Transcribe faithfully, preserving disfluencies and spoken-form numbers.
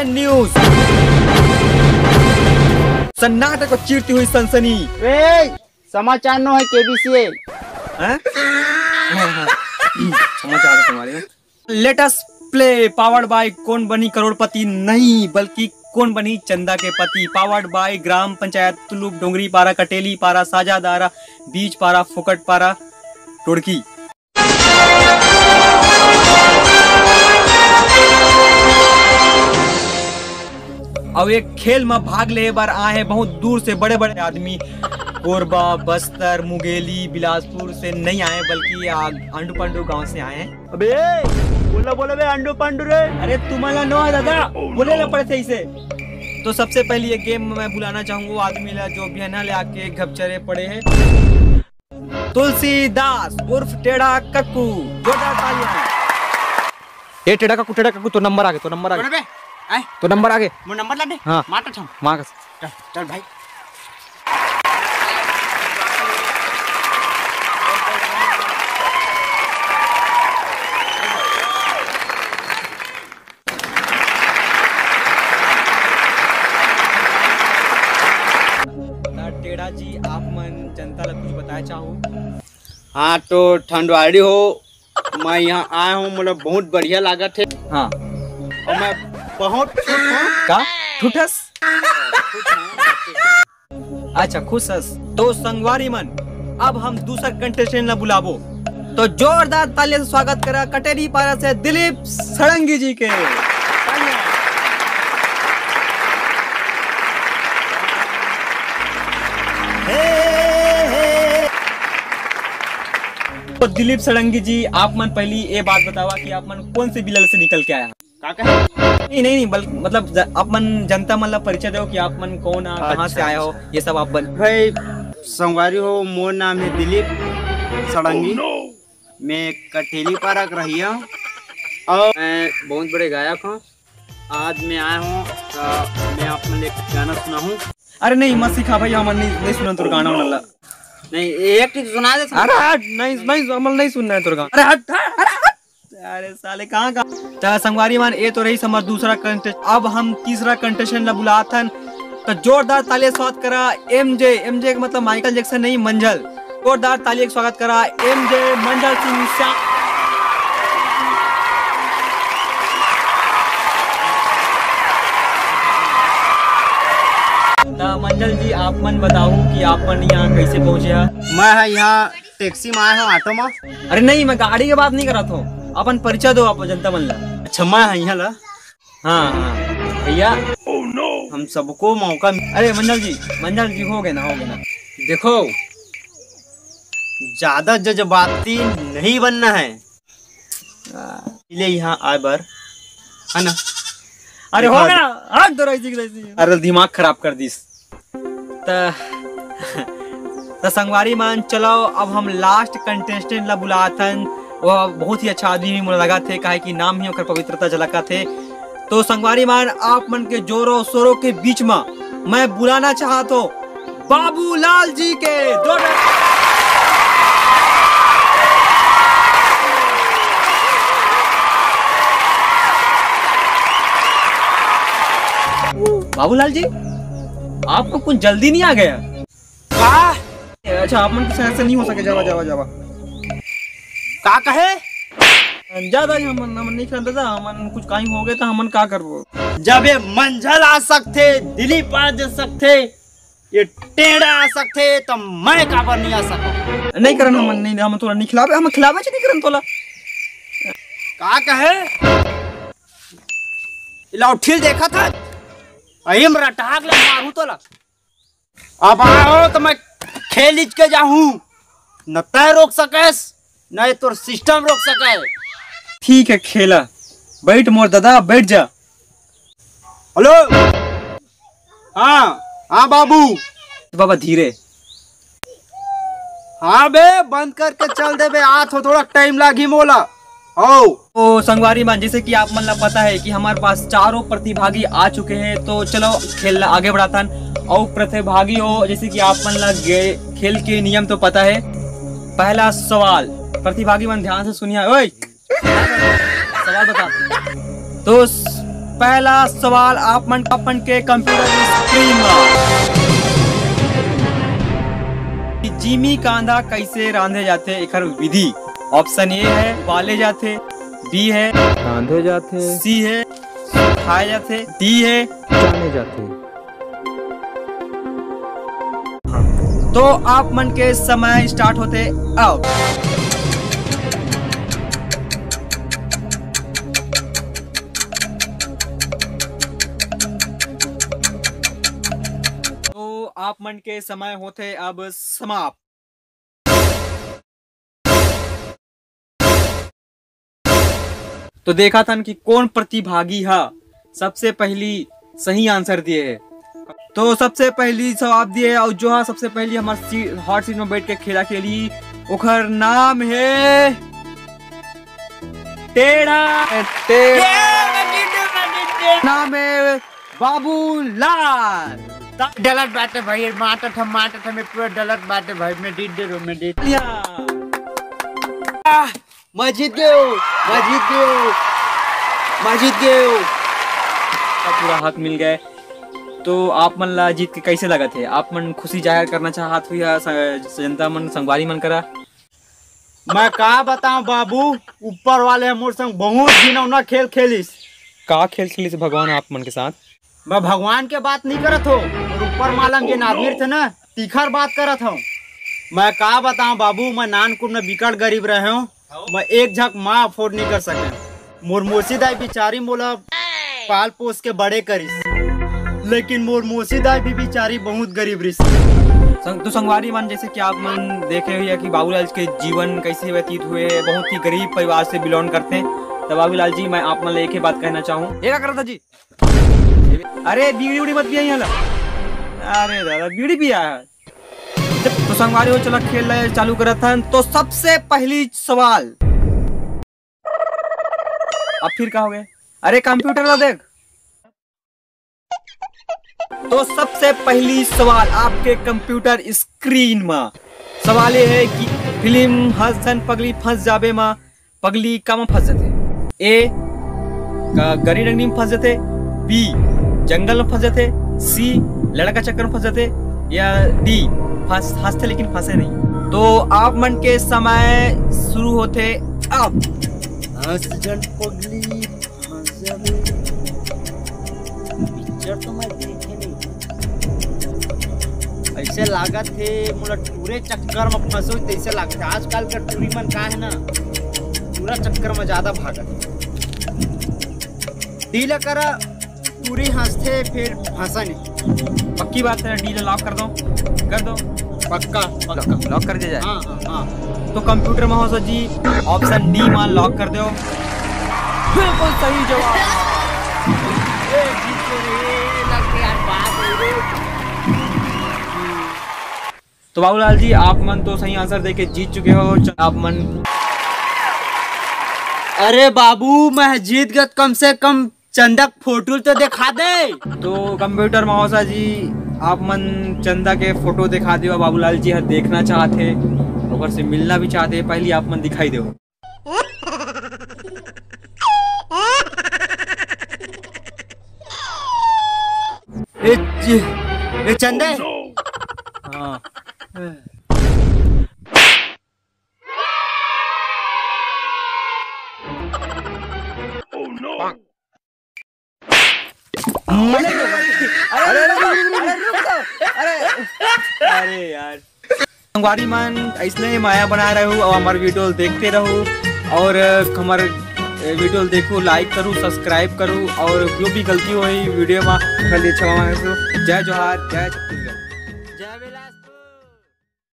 News, सन्नाटे को चीरती हुई सनसनी। ए, समाचार नो है, केबीसी है। हैं? हाँ, हाँ। समाचार है तुम्हारे। Let us play, powered by कौन बनी करोड़पति नहीं, बल्कि कौन बनी चंदा के पति। Powered by ग्राम पंचायत तुलुप, डोंगरी पारा, कटेली पारा, साजादारा, बीच पारा, फोकट पारा, टोड़की। अब एक खेल में भाग ले बर आए हैं बहुत दूर से बड़े बड़े आदमी। कोरबा, बस्तर, मुंगेली, बिलासपुर से नहीं आए, बल्कि ये आग-, अंडू पंडू गांव से आए हैं। अबे, बोला, बोला बे, अंडू पंडू रे। अरे, तुम्हारा नो है दादा, बोले ला पड़े थे इसे। तो सबसे पहले ये गेम में मैं बुलाना चाहूंगा वो आदमी ला, जो बिहना ले आके घपचरे पड़े हैं। तुलसीदास उर्फ टेढ़ा कक्कू, जोरदार तालियां। ए टेढ़ा कक्कू, टेढ़ा कक्कू, तो नंबर आगे, तो नंबर आगे। बे, आए। तो नंबर आगे। मोर नंबर ला दे। हाँ। मार तो छम। मार के। चल, चल भाई। त टेढ़ा जी, आप मन जनता ला कुछ बताए चाहो? हाँ, तो ठंडवाड़ी हो, मैं यहाँ आया हूँ, मतलब बहुत बढ़िया लागत है। हाँ। और मैं बहुत खुश हूँ। का? ठुठस? अच्छा, खुश हस। तो संगवारी मन, अब हम दूसरा कंटेस्टेंट ला बुलाबो। तो जोरदार तालियां से स्वागत करा कटेरी पारा से दिलीप सड़ंगी जी के। तो दिलीप सड़ंगी जी, आप मन पहली ये बात बतावा कि आप मन कौन से बिलल से निकल के आया? का कहे? नहीं, नहीं, नहीं, बल्कि मतलब ज-, आप मन जनता मन ला परिचय दो कि आप मन कौन आ, कहाँ से अच्छा, आए हो, अच्छा। ये सब आप बन भाई, संगवारी हो, मोर नाम है दिलीप सड़ंगी। मैं कठेली पारा के रहिया हूँ और मैं बहुत बड़े गायक हूँ। आज मैं आया हूँ, तो मैं आप मन ला एक गाना सुनाहूँ। अरे नहीं, मत सिखा भाई, हमन नहीं, नहीं सुनन तोर गाना वाला। नहीं, एक ठीक सुना दे। अरे हट, नहीं, नहीं, हमन नहीं सुनना है तोर गाना। अरे हट, हट, अरे हट। अरे साले, कहाँ का? त संगवारी मन, ये तो रही हमर दूसरा कंटेस्ट। अब हम तीसरा कंटेस्टेंट ला बुलात हन, तो जोरदार ताली स्वागत करा एमजे। एमजे का मतलब माइकल जैक्सन नहीं, मंझल। जोरदार ताली के स्वागत करा एमजे मंझल सिंह श्याम। त मंझल जी, आप मन बताओ कि आप मन यहाँ कैसे पहुँचे हैं? मैं है यहाँ टैक्सी में आया हूँ, ऑटो में। अरे नहीं, मैं गाड़ी के बात नहीं करत हूँ, अपन परिचय दो आप जनता मन ला। अच्छा, मैं है यहाँ ला। हाँ, हाँ। भैया, हम सबको मौका मि- अरे मंझल जी, मंझल जी, हो गए ना, हो गए ना। देखो, ज्यादा जज्बाती नहीं बनना है। आ, ले यहाँ आए बर, है ना? अरे हो गया, हाथ दो ऐसी की तैसी। अरे दिमाग खराब कर दिस। त, त संगवारी मान, चलो अब हम लास्ट कंटेस्टेंट ला बुलाथन। वो बहुत ही अच्छा आदमी भी मोला लगा थे, काहे कि नाम ही ओकर पवित्रता झलका थे। तो संगवारी मान, आप मन के जोरों शोरों के बीच में मैं बुलाना चाहत हूँ बाबूलाल जी के। दो बाबूलाल जी, आपको कुछ जल्दी नहीं आ गया? का? अच्छा, आप मन के साथ से नहीं हो सके, जावा, जावा, जावा। का कहे? ज्यादा ही हमन, हमन नहीं खेलते था, हमन कुछ कहीं हो गए तो हमन का करबो? जब ये मंझल आ सकते, दिलीप आ जा सकते, ये टेढ़ा आ सकते, तो मैं काबर नहीं आ सकूं? नहीं करन हमन, नहीं, हम तोला नहीं खिलावे, हम खिलावे च नहीं करन तोला। का कहे? इला उठिल देखा था, अहिम रटाक ले मारू तोला। अब आओ तो मैं खेल इच के जाहूं, न तय रोक सकेस, न ये तोर सिस्टम रोक सके। ठीक है, खेला, बैठ मोर दादा, बैठ जा। हेलो, हाँ, हाँ बाबू। बाबा धीरे। हाँ बे, बंद करके चल दे बे, आ थो, थोड़ा टाइम लागी मोला। आओ। तो संगवारी मन, जैसे कि आप मन ला पता है कि हमारे पास चारों प्रतिभागी आ चुके हैं, तो चलो खेल ला आगे बढ़ाथन। और प्रतिभागी हो, जैसे कि आप मन ला गे-, खेल के नियम तो पता है। पहला सवाल, प्रतिभागी मन ध्यान से सुनिए। ओए, सवाल बता। तो स-, पहला सवाल आप मन, अपन के कंप्यूटर स्क्रीन म, कि जिमीकांदा कइसे रांधे जाथे, एकर विधि। ऑप्शन ए है, उबाले जाथे, बी है, रांधे जाथे, सी है, खाए जाथे, डी है, जाने जाथे। तो आप मन के समय स्टार्ट होथे अब। तो आप मन के समय होथे अब समाप्त। तो देखत हन कि कोन प्रतिभागी ह सबसे पहली सही आंसर दिए हे। तो सबसे पहली जवाब दिए हे अउ जो ह सबसे पहली हमर सी-, हॉट सीट में बैठ के खेला खेली, ओकर नाम हे टेढ़ा। टेढ़ा। नाम हे बाबूलाल। डलत बाटे भाई, माटत हम, माटत हमें पूरा डलत बाटे भाई, मैं डीट दे रहा हूँ, मैं डीट। या। आह, मैं जीत गयो, मैं जीत गयो, मैं जीत गयो। पूरा हक मिल गए। तो आप मन ला जीत के कैसे लगत हे? आप मन खुशी जाहिर करना चाहत हो या स-, जनता मन, संगवारी मन करा? मैं का बताऊं बाबू, ऊपर वाले ह मोर संग बहुत घिनौना खेल खेलिस। का खेल खेलिस भगवान आप मन के साथ? मैं भगवान के बात नहीं करत हो, और ऊपर मालम जेन आदमी रथे ना, तीखर बात करत हूँ। मैं का बताऊं बाबू, मैं नानकुन में बिकट गरीब रहे हूँ। मैं एक झक माँ अफोर्ड नहीं कर सके। मोर मौसी दाई बिचारी मोला पाल पोस के बड़े करिस, लेकिन मोर मौसी दाई भी बिचारी बहुत गरीब रहिस। संग-, तो संगवारी मन, जैसे कि आप मन देखे हुए कि बाबूलाल के जीवन कैसे व्यतीत हुए है, बहुत ही गरीब परिवार से बिलोंग करते हैं। तो बाबूलाल जी, मैं आप मन ले एक ही बात कहना चाहूँ। ये का करत ह जी? अरे बीड़ी उड़ी मत पिया यहाँ ला। अरे दादा, बीड़ी पिया है। तो संगवारी हो, चला खेल ले चालू करत हन। तो सबसे पहली सवाल, अब फिर का हो गया? अरे कंप्यूटर ला देख। तो सबसे पहली सवाल आपके कंप्यूटर स्क्रीन में सवाल ये है कि फिल्म हँस झन पगली फंस जाबे मा पगली का मा फंस जाथे? ए, का गरी डंगनी में फंस जाथे, बी, जंगल में फंस जाथे, सी, लड़का चक्कर में फंस जाथे, या डी, फंस, हंसथे लेकिन फंसे नहीं। तो आप मन के समय शुरू होथे अब। हँस झन पगली फंस जाबे। पिक्चर तो मैं देखे नहीं। ऐसे लागत हे मोला टूरे चक्कर में फंसो तैसे लागत हे। आजकल का टूरी मन का है ना, टूरा चक्कर में ज्यादा भागत हे। डील करा, टूरी हंसथे फिर फंसा नहीं। पक्की बात है, डील लॉक कर दो, कर दो। पक्का, पक्का। लॉक कर दिया जाए। हाँ, हाँ, हाँ। तो कंप्यूटर महोत्सव जी, ऑप्शन डी मान लॉक कर दो। बिल्कुल सही जवाब। ए, जीत गए रे, लग के यार बात है रे। तो बाबूलाल जी, आप मन तो सही आंसर देके जीत चुके हो। च-, आप मन अरे बाबू, मैं जीत गया, कम से कम चंदा के फोटो तो दिखा दे। तो कंप्यूटर महोसा जी, आप मन चंदा के फोटो दिखा दो। बाबूलाल जी हर देखना चाहते, ओकर से मिलना भी चाहते, पहले आप मन दिखाई दो। ए, च-, ए चंदा। हाँ। अरे, अरे, अरे, रुक, रुक, अरे, रुक, रुक, अरे, अरे यार। संगवारी मन, ऐसने ही माया बनाए रहू और हमारे वीडियो देखते रहू और हमारे वीडियो देखू, लाइक करू, सब्सक्राइब करू और जो भी गलती होई वीडियो में, कर लिए क्षमा मांगू। जय जोहार, जय छत्तीसगढ़।